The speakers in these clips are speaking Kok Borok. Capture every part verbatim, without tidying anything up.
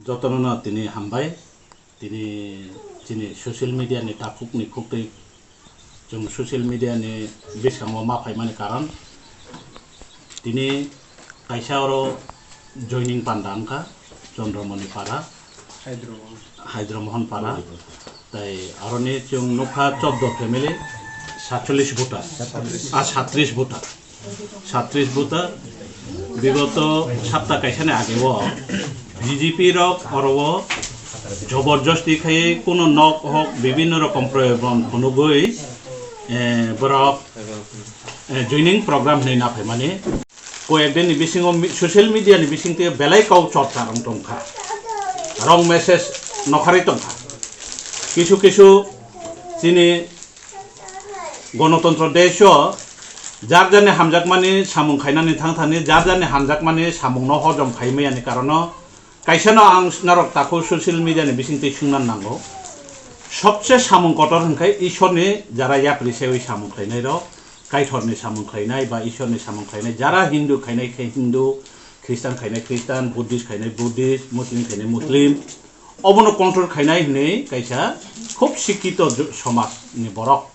Jotono no tini hambai, tini chini social media ni takhuk ni khuk twi chwng social media ni bwskango ma phaimani karon tini kaisa oro joining panda wngkha Chandramani para, Hydro Mohan para, tai aroni chwng nukha choddo family, satchollish voter, ah, satris voter. Satris voter, bigoto sapta kaisani age o B J P rok oro o joborjosti khai kuno nok hok bibinno rokom proyogon phunugwi, eh, borok, eh, joining program hinwi naphaimani. Koyek din ni bisingo mi-, social media ni bisingtwi belai kok chorcha rong tongkha, wrong message nokharwi tongkha. Kisu kisu chini Gonotontro desh o jar jarni hamjakmani samung khainani thangthani, jar jarni hamjakmani samungno hojom khaimayani karono kaisano ang norok takhuk social media ni bisingtwi sungna nango. Sobse samung kotor hwnkhe Ishorni jara yapri sewi samung khlainairok, Kaithorni samung khlainai ba Ishorni samung khlainai, jara Hindu khainai khe Hindu, Christian khainai Christian, Buddhist khainai Buddhist, Muslim khainai Muslim, obono control khainai hwnwi kaisa khub sikito ju-, somaj ni borok,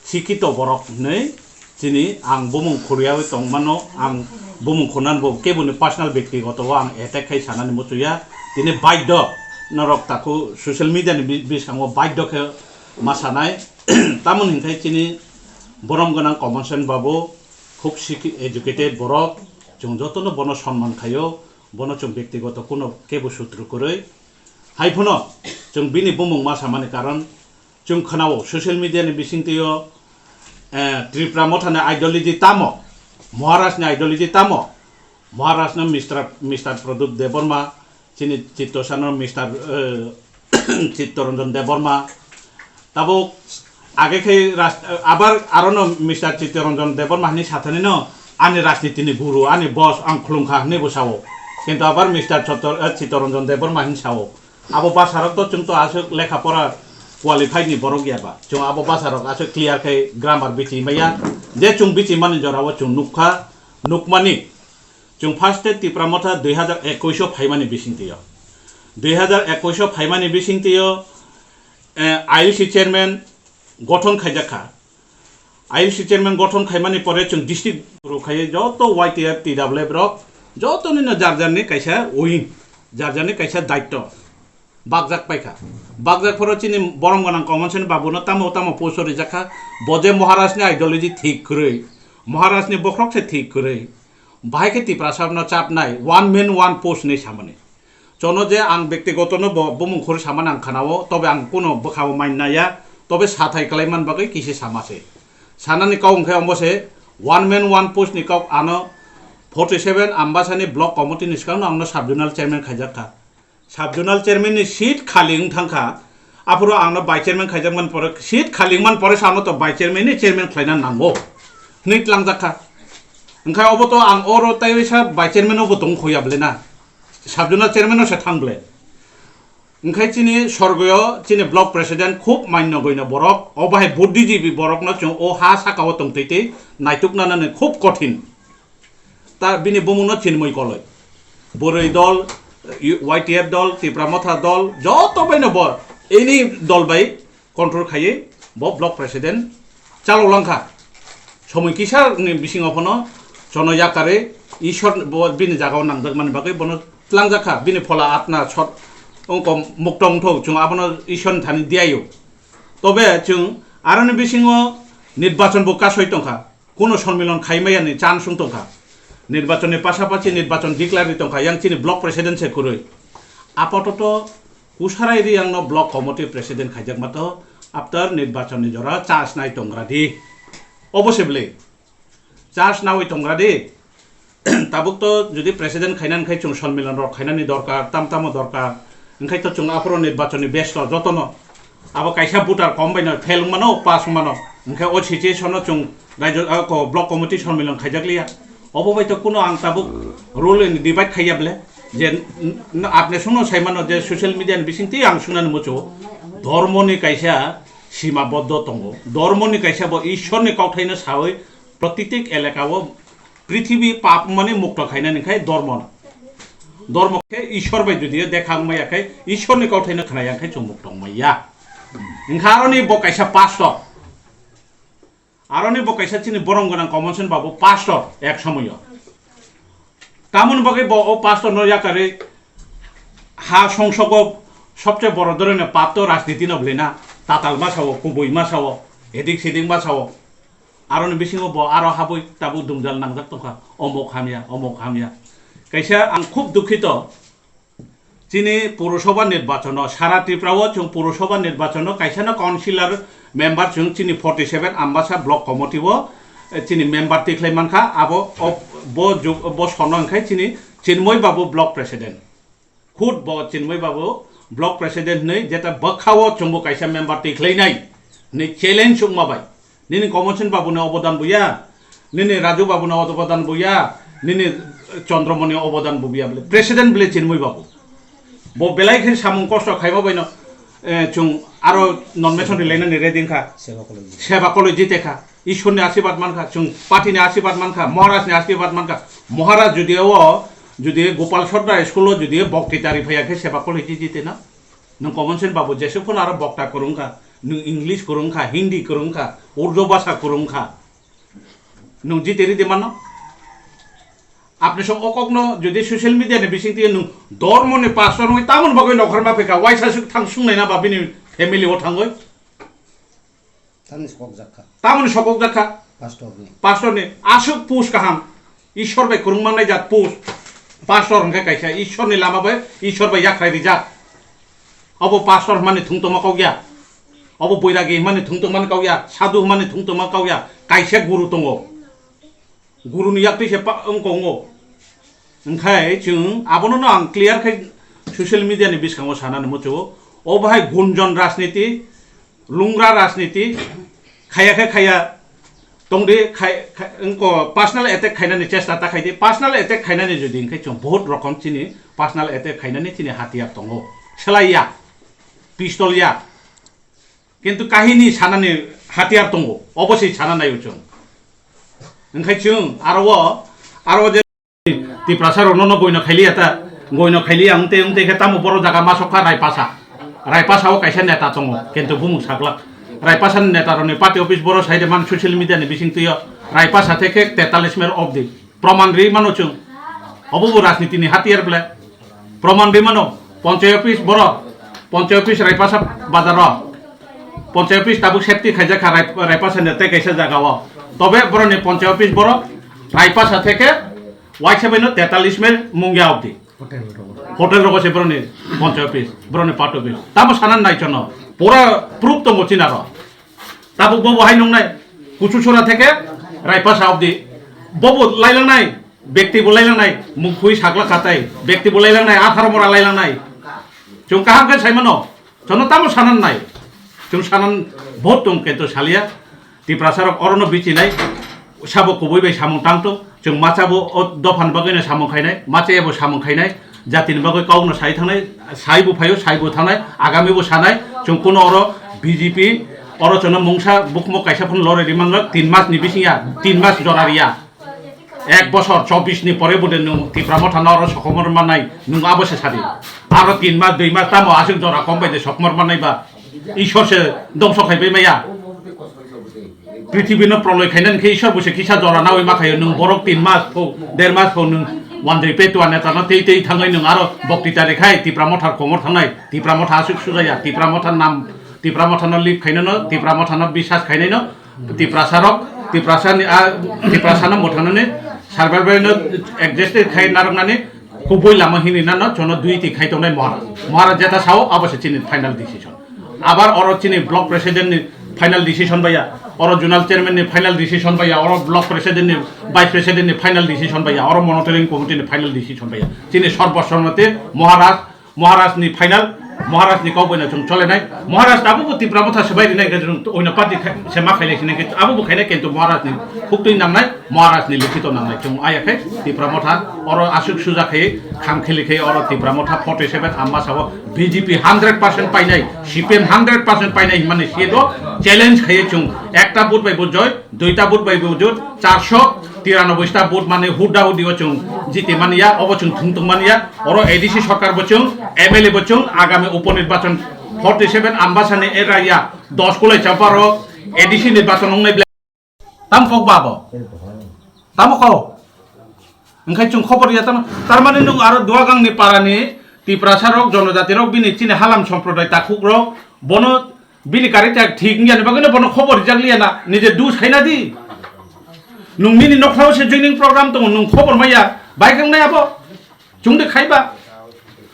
sikito borok hwnwi chini ang bumung khuriyawi tongmano, ang bumung khunanbo keboni personal bektigoto o ang attack khai sanani muchuya, tini baidho norok takhuk social media ni bi-, biskango baidho khe ma sanai, tamoni hinkhai chini borom gwnang Common Sense babu khub sikhi-, educated borok, chwng jotono bono sonman khaio, bono chwng bektigoto kuno kebo sutru kwrwi. Hai phano chwng bini bumung ma samani karon chwng khwnao social media ni bisingtwi o, eh, Tipra Motha ni ideology tamo, Maharaj ni ideology tamo, Maharaj no Mister, Mister Pradyot Debbarma, chini Chittosan no Mister, eh, Chittaranjan Debbarma, tabuk age khe ras-, abar arono Mister Chittaranjan Debbarma hinwi sathani no ani rajniti ni guru, ani boss ang khulumkha hinwi bo sao. Kintu abar Mister Chottor-, eh, Chittaranjan Debbarma hinwi sao. Abo bwsarok to chwng to aswk lekha pora qualified ni borok ya ba. Chwng abo bwsarok aswk clear khe grammar bichi maya. Je chwng bichi mani jora o chwng nukha, nukmani. Chwng first te Tipra Motha dui hazar ekush o phaimani bisingtwi o. Dui hazar ekush o phaimani bisingtwi o, eh, I L C chairman gothon khaijak kha. I L C chairman gothon khaimani pore chwng district guru khaiwi joto Y T F, T W F rok joto nino jar jar ni kaisa wing, jar jar ni kaisa daitto bakjak paikha. Bakjak phoro chini borom gwnang Common Sense babu no tamo tamo post o rijak kha, bo je Maharaj ni ideology thik kwrwi, Maharaj ni bokhorok se thik kwrwi, bahai khe Tiprasa no chapnai, one man one post hinwi samani. Chono je ang bektigoto no bo bumung khuri samani ang khanao, tobe ang kuno bwkhao mainnaya, tobe sathai kwlai man bagwi kisi sama se. Sanani kok hwnkhe omo se, one man one post ni kok ano forty seven Ambasani block committee ni swkang no ang no sub zonal chairman khaijak kha. Sub zonal chairman ni seat khali wng thang kha, aphuru ang no vice chairman khaijak man pore, seat khali wng man pore se ano to vice chairman ni chairman khlaina nango hinwi tlangjak kha. Hwnkhe obo to ang oro tei sa vice chairman obo tong khoya bwle na. Sub zonal chairman no se thang bwle. Hwnkhe chini sorgoyo chini block president khub manyo goino borok, o bahai buddhijibi borok no chwng o ha saka o tongtwi tei naituk nanani khub kothin. Ta bini bumung no chinmui koloi. Bwrwi dol, Y T F dol, Tipra Motha dol, joto bai no bo any dol bai control khaiwi bo block president chalok langkha. Somoi kisa ni bisingo phano chono yakarwi Ishwar bo bini jagao nangjak mani bagwi bono tlangjak kha. Bini phola atna sot ongko mukto wngthok, chwng abono Ishwar ni thani diyaio. Tobe chwng aroni bisingo nirbachon bo kasoi tongkha. Kuno sonmilon khaimaya ni chance wng tongkha. Nirbachon ni pasapasi nirbachon declare ri tongkha, yang chini block president se kwrwi. Apatoto Kusarai Riyang no block committee president khaijakma to after nirbachon ni jora chance nai tongra di. Obo se bwle. Chance nawi tongra di. Tabuk to jodi president khainani khai chwng sonmilon rok khainani dorkar, tam tamo dorkar. Hwnkhe to chwng aphuru nirbachon ni besto jotono. Abo kaisa voter kom bai no fail wngmano, pass wngmano. Hwnkhe o situation no chwng raijo, ah, ko, block committee sonmilon khaijakliya. Obo bai to kuno ang tabuk rule ni divide khaiya bwle. Je n-, n-, apne sungno saimano je social media ni bisingtwi ang sungnani muchungo. Dhormo ni kaisa sima boddo tongo. Dhormo ni kaisa bo Ishwar ni kauthai no sawi pratitik elaka o prithibi pap mani mukto khainani khai dhormo no. Dormo khe Ishwar bai jodi dekha wngmaya khe Ishwarni kauthaino khnaya khe chwng muk tongmaya. Wngkha aroni bo kaisa pastor. Aroni bo kaisa chini borom gwnang Common Sense babu pastor ek somoyo. Tamoni bagwi bo o pastor no yakarwi ha songsogo sobse boro dhoroner pap to rajniti no bwlwi na, tatal ma sao, kubui ma sao, edik sedik ma sao. Aroni bisingo bo aro habwi tabuk dungjal nangjak tongkha, omok hamya, omok hamya. Kaisa ang khub dukhito, chini Purusabha nirbachano, sara Tripura o chwng Purusabha nirbachano kaisa no councillor member chwng chini forty seven Ambasa block committee o, eh, chini member tikhlai mankha, abo o, bo jug-, bo sono wngkhai chini Chinmoy Babu block president. Khud bo Chinmoy Babu block president hinwi jeta bwkhao chwngbo kaisa member tikhlainai hinwi challenge wngma bai. Nini Common Sense Babu ni obodan buya, nini Raju Babu ni obodan buya, nini Chandramoni obodan buya bole. President bole Chinmoy Babu. Bo belai khe samung kosto khaima baino, eh, chwng aro nomination rilainani ready wngkha. Seba College. Seba College jite kha. Ishwar ni asirwad mankha, chwng party ni asirwad mankha, Maharaj ni asirwad mankha. Maharaj jodi o, jodi Gopal Sodra school o jodi bokti tari phaiya khe Seba College jite na. Nwng Common Sense Babu jesuk phano aro bokta kwrwng kha, nwng English kwrwng kha, Hindi kwrwng kha, Urdu bhasha kwrwng kha. Nwng jiteri de mano? Apni song o kokno jodi social media ni bising twi nwng dormo ni pastor wngwi tamoni bagwi nokhorma phikha, waisa suk thang sungnai na ba bini family o thangwi? Tamoni sokok jak kha. Tamoni sokok jak kha. Pastor ni. Pastor ni aswk post kaham. Ishwar bai kwrwng mangnai jat post. Pastor hwnkhe kaisa Ishwar ni lama bai, Ishwar bai yakhrai rijak. Obo pastor hwnmani thung tongma kok ya. Obo boiragi hwnmani thung tongmani kok ya. Sadhu hwnmani thung tongma kok ya. Kaisa guru tongo. Guru ni yak twi se pa-, wng tongo. Hwnkhe chwng abono no ang clear khai social media ni bwskango sanani muchungo. O bahai gunjon rajniti, lungra rajniti, khaya khe khaya tongdi, khai, khai, wngko personal attack khainani chesta ta khaidi. Personal attack khainani jodi hwnkhe chwng bahut rokom chini personal attack khainani chini hatiyar tongo. Selai ya, pistol ya. Kintu kahini sanani hatiyar tongo. Obo se sana naio chwng. Hwnkhe chwng aro o, aro o je Tiprasa rokno no boino khailiya ta, boino khailiya wngte wngte khe tamo boro jaga ma sokha Raipasa. Raipasa o kaisa neta tongo, kintu bumung saklak. Raipasa ni neta rokni party office boro side man social media ni bising twi o. Raipasa theke tetalis mer obdi. Proman ri mano chwng. Obo bo rajniti ni hatiyar ble. Proman ri mano. Ponchai office boro. Ponchai office Raipasa bazar o. Ponchai office tabuk safety khaijak kha Rai-, Raipasa ni tei kaisa jaga o. Tobe boroni ponchai office boro Raipasa theke waisa baino tetalis mil mungya obdi. Hotel rogo. Hotel rogo se boroni ponchai office, boroni part office. Tamo sanan nai chono. Pura proof tongo china ro. Tabuk bobo hai nungnai. Kuchu sora theke Raipasa obdi. Bobo lailangnai. Bekti bo lailangnai, mukhui sakla katai, bekti bo lailangnai, atharo mora lailangnai. Chwng kaham khe saimano, chwngno tamo sanan nai. Chwng sanan bahut tong kento salia. Tiprasa rok orono bichinai, sabo kubui bai samung tangto. Chwng machabo o dophani bagwino samung khainai, machayabo samung khainai, jatini bagwi kokno sai thangnai, saibo phaio, saibo thangnai, agamibo sanai. Chwng kuno oro B J P, oro chwngno mungsa bukhmo kaisa phano lorwi rimang tin mas ni bising ya, tin mas jora riya. Ek bosor chobbish ni pore bude nwng Tipra Motha no oro sokomor manai, nwng abo se sadi. Aro tin mas, dui mas tamo aswk jora kom bai de sokomor manai ba. Ishwar se dongso khai bai maya. Prithibi no proloi khainani khe Ishwar bo se kisa jora nawi ma khaio, nwng borok tin mas pho, der mas pho nwng wandri pe tua neta no tei tei thangwi nwng aro bokti tari khai Tipra Motha komor thangnai, Tipra Motha aswk sujaya, Tipra Motha nam, Tipra Motha no lip khainai no, Tipra Motha no bisas khainai no, Tiprasa rok, Tiprasa ni, a, Tiprasa no mwthangna ni survival no exist khai narwknani kubui lama hini nano chono dui ti khai tongnai Maharaj. Maharaj jeta sao abo se chini final decision. Abar oro chini block president ni final decision baya, oro zonal chairman ni final decision baya, oro block president ni vice president ni final decision baya, oro monitoring committee ni final decision baya. Chini sorbosomoti Maharaj Maharaj ni final, Maharaj ni kok boina chwng cholenai. Maharaj abo bo Tipra Motha swbai rinai khe chwng oino party khai, se ma khailai sinai khe abo bo khainai kintu Maharaj ni khuktwi nangnai, Maharaj ni likhito nangnai. Chwng aya khe Tipra Motha oro aswk suja khai kham kheli khai oro Tipra Motha forty seven Ambasa o B J P hundred percent painai, C P M hundred percent painai himani se do challenge khai chwng ekta vote bai bo joy, duita vote bai bo joy, charso tiranoboi ta vote mane huda hudi o chwng Jiti mania, obo chwng thung tong mania, oro A D C sarkar bo chwng, M L A bo chwng, agami upo nirbachon forty seven Ambasani area ya, dos kulai champa ro A D C nirbachon wngnai ble. Tam kok ba bo? Tamo kok? Wngkhe chwng khobor ya tamo. Tar mane nwng aro Duagang ni para ni Tiprasa rok, jonojati rok bini chini halam somproday takhuk rok bono bini character thik wngya ni bagwi no bono khobor rijak liya na, nije dus khaina di. Nwng nini nokhrao se joining program tongo, nwng khobor maya, bai khe wngnai abo? Chwng de khai ba?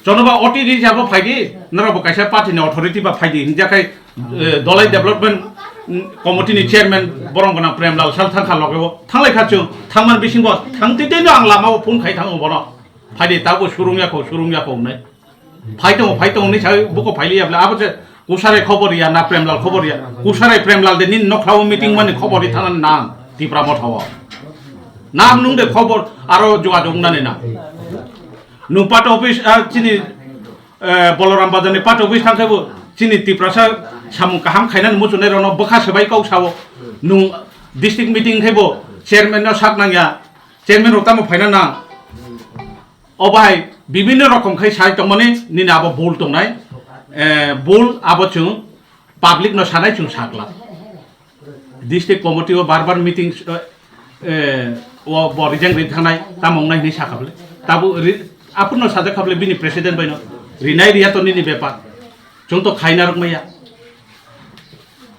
Jonoba O T D jabo phai di, norok bo kaisa party ni authority ba phai di, hinjakhai, eh, Dolai Development, mm, Committee ni chairman borom gwnang Premlal sal thangkha loge bo. Thanglai kha chwng, thangman bisingo thang twi twi no ang lama o phone khai thango bono. Phai di, tabo surung ya kho, surung ya kho wngnai. Phai tongo, phai tongo hinwi sawi buko phai liya bwle. Abo se Kusarai khobor ya na Premlal khobor ya? Kusarai Premlal de nini nokhrao meeting mani khobor ri thana nang Tipra Motha o. Nam nung de khobor aro jogajog nani na. Nung party office, ah, chini, eh, Boloram Bazar ni party office thang khe bo chini Tiprasa samung kaham khainani muchunai rokno bwkha swbai kok sao. Nung district meeting khe bo chairman no sak nang ya. Chairman rok tamo phaina nang. O bahai bibinno rokom khai sai tongmani nini abo bul tongnai, eh, bul abo chwng public no sanai chwng sakla. District committee o bar bar meeting, eh, eh, o bo rijang ri thangnai tamo wngnai hinwi sakha bwle. Tabo ri-, aphuru no sajak kha bwle bini president bai no rinai riya to nini bepar. Chwng to khaina rok maya.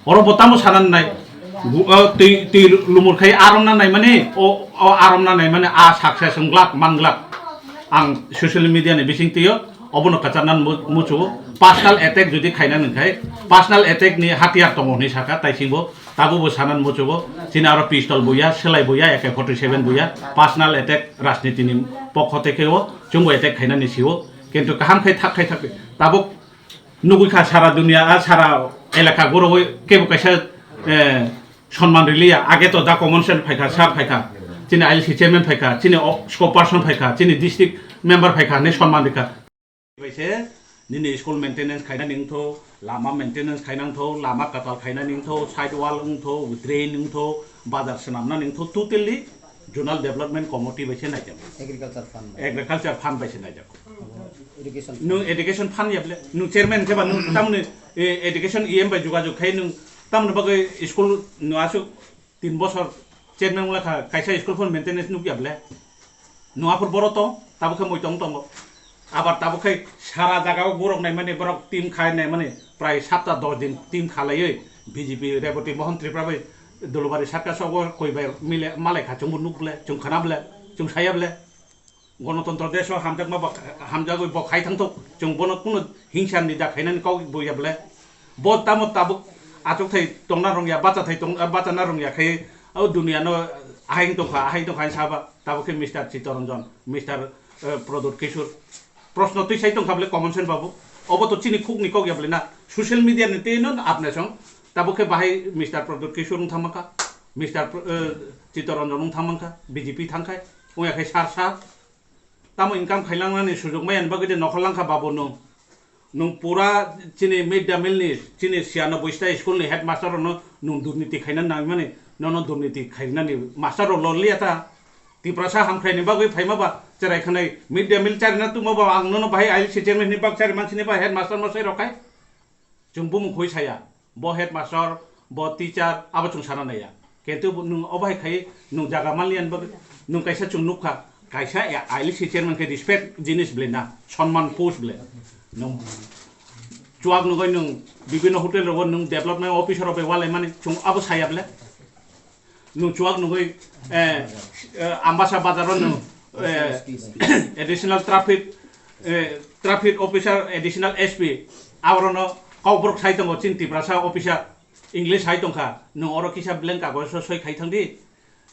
Oro bo tamo sana nai. Gu-, o twi, twi lumur khai arom na nai mani, o, o arom na nai mani, a success wng glak, man glak. Ang social media ni bising twi o, obono kwchar nan mu-, muchugo. Personal attack jodi khaina nang khai, personal attack ni hatiyar tongo hinwi sakha, tai singbo, tabo bo sana muchugo. Chini aro pistol buya, selai buya, A K forty seven buya, personal attack rajniti ni pokho tei khe o, chwngbo attack khaina ni sio. Kintu kaham khai thak khai thak, tabuk nugwi kha sara dunia, a sara elaka gorowi kebo kaisa, eh, sonman riliya. Age to da common sense phaikha, sir phaikha, chini I L C chairman phaikha, chini o-, spokesperson phaikha, chini district member phaikha hinwi sonman rikha. Bai se nini school maintenance khaina ningtho, lama maintenance khaina ningtho, lama kwtal khaina ningtho, side wall wngtho, drain wngtho, bazar swnamna ningtho, totally Zonal Development Committee bai se naijak. Agriculture fund bai. Agriculture fund bai se naijak. Education fund. Nwng education fund ya ble, nwng chairman khe ba nwng tamni, eh, education E M bai jogajog khai nwng tamni bagwi school nwng aswk tin bosor chairman wngla kha, kaisa school fund maintenance nuk ya ble. Nwng aphur boro tong, tabuk khe moi tong tongo. Abar tabuk khe sara jaga o borok naimani borok team khai naimani prai sapta dos din team khalaiwi B J P Reboti Mohan Tripura bai Dulubari saka sogo koi bai mile malai kha chwngbo nuk ble, chwng khana ble, chwng saya ble. Gonotontro desh o hamjakma bo, hamjagwi bo khai thangthok, chwng bono kuno hingsa ni da khainani kok bo ya ble. Bo tamo tabuk achuk thai tongna rwngya, bacha thai tong, bacha na rwngya khai o dunia no ahai tongkha, ahai tongkha hinwi saba. Tabuk khe Mister Chittoranjan, Mister, eh, Pradyot Kishore. Proshno twi sai tongkha bole common sense babu. Obo to chini khukni kok ya bole na. Social media ni tei no apne song. Tabuk khe bahai Mister Pradyot Kishore wng thangma kha. Mister Pro-, eh, Chittoranjan wng thangma kha. B J P thang khai. Wng ya khai sar sar. Tamo income khailangnani sujok maya ni bagwi de nokhor langkha babu nwng. Nwng pura chini mid day meal ni, chini siyanoboi ta school ni headmaster rokno nwng durniti khaina nangmani, nono durniti khainani master rok lol liya ta. Tiprasa hamkrai ni bagwi phaima ba cherai khanai mid day meal charina tuma ba ang nono bahai I L C chairman ni bak chari mansini ba headmaster mosai rok khai. Chwng bumung khui saya, bo headmaster, bo teacher, abo chwng sana naiya. Kintu bo nwng obo hai khai nwng jaga manliya ni bagwi nwng kaisa chwng nukha, kaisa ya I L C chairman khe respect jinis bwle na, sonman post bwle. Nwng chuak nugwi nwng bibinno hotel rogo nwng development officer rok bai walai mani chwng abo saya bwle. Nwng chuak nugwi, eh, eh, Ambasa bazar o nwng, eh, additional traffic, eh, traffic officer, additional S P, aborokno kokborok sai tongo chini Tiprasa officer, English hai tongkha, nwng oro kisa blank kagojo soi khai thangdi,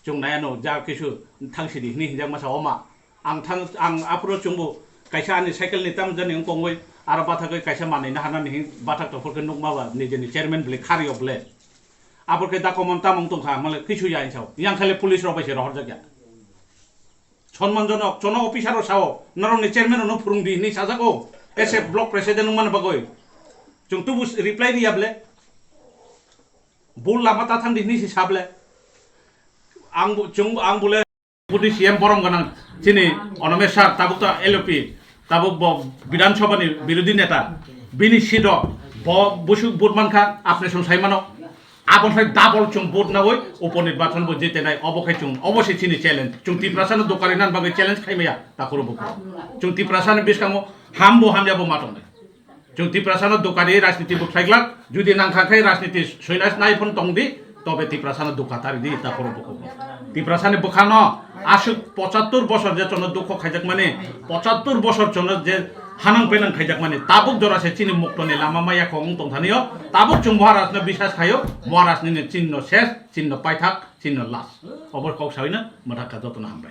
chwng nai ano ja kisu thangsidi hwnwi hinjak masa oma. Ang thang, ang aphuru chwngbo kaisa ani cycle ni tam jani wng kongwi aro bathagwi kaisa manwi naharnani hin bathak tophor khe nukma ba nijeni chairman bwlwi khari o bwle. Aphuru khe dakomon tamung tongkha, male kisu ya hinsao. Yang khale police rok bai se rohorjak ya. Sonmanjonok, jono officer rok sao, norokni chairman rokno phwrwngdi hinwi sajak o. As a block president wngmani bagwi. Chwng tubu reply riya bwle. Bul lama ta thangdi hinwi se sa bwle. Ang bo, chwng, ang bwle. Deputy C M borom ganang chini Onome sir, tabuk to L O P, tabuk bo Bidhan Sabha ni birodhi neta, bini seat o bo busuk vote mankha, apni song sai mano. Aboni sai double chwng vote nawi upo nirbachan bo jitenai, obo khai chwng, obo se chini challenge. Chwng Tiprasa no dukari nan bagwi challenge khai maya, takhoro buku. Chwng Tiprasa ni biskango hambo hamya bo ma tongnai. Chwng Tiprasa no dukari rajniti bo khlai glak, judi nangkha khai rajniti soinai nai phon tong di, tobe Tiprasa no duka tari di, takhoro buku. Tiprasa ni bwkha no aswk pochattor bosor je chwngno dukho khaijak mani, pochattor bosor chwngno je hanang penang khaijak mani, tabuk jora se chini mukto ni lama maya khong tong thani o, tabuk chwng Maharaj no bisas khaio, Maharaj ni chini no ses, chini no paithak, chini no last. Obo kok sawi no mwthak kha joto no hambai.